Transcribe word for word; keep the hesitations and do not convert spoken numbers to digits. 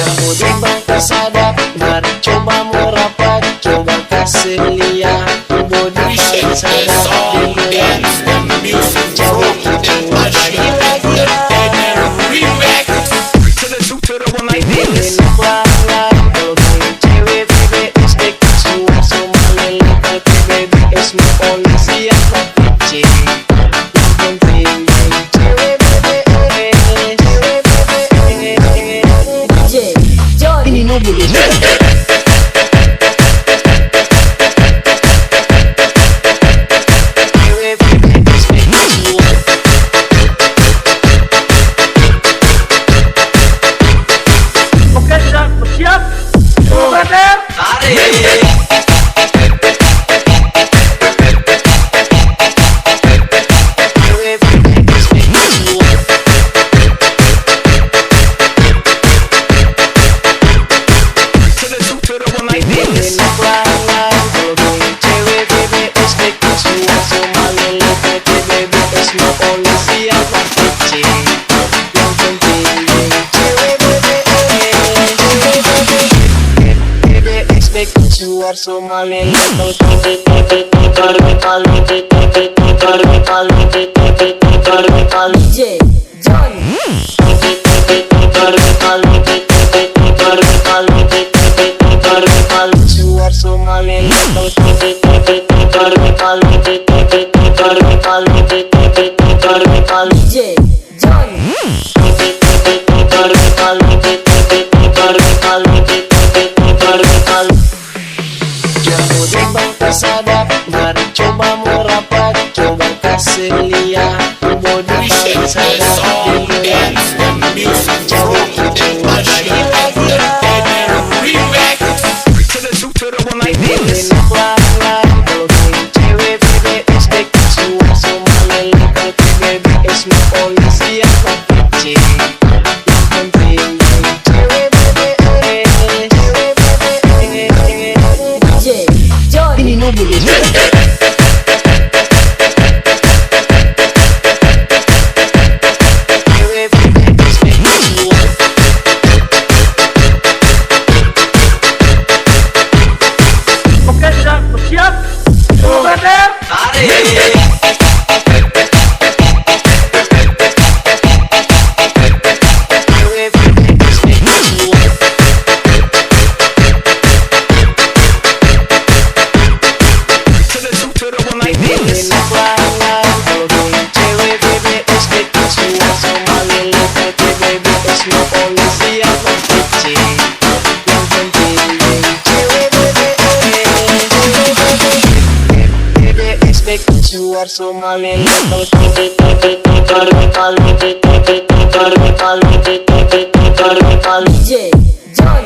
Body bang sadap, mari coba merapat, coba kase lia. Body bang sadap, dance and music, Remix. Oke, sudah bersiap? Brother? D J John. D J John. Sadap, mari coba merapat, coba kase lia. Body sadap, dance and music, coba lagi. Remix. D J John. Oke, sudah bersiap? Brother? D J John.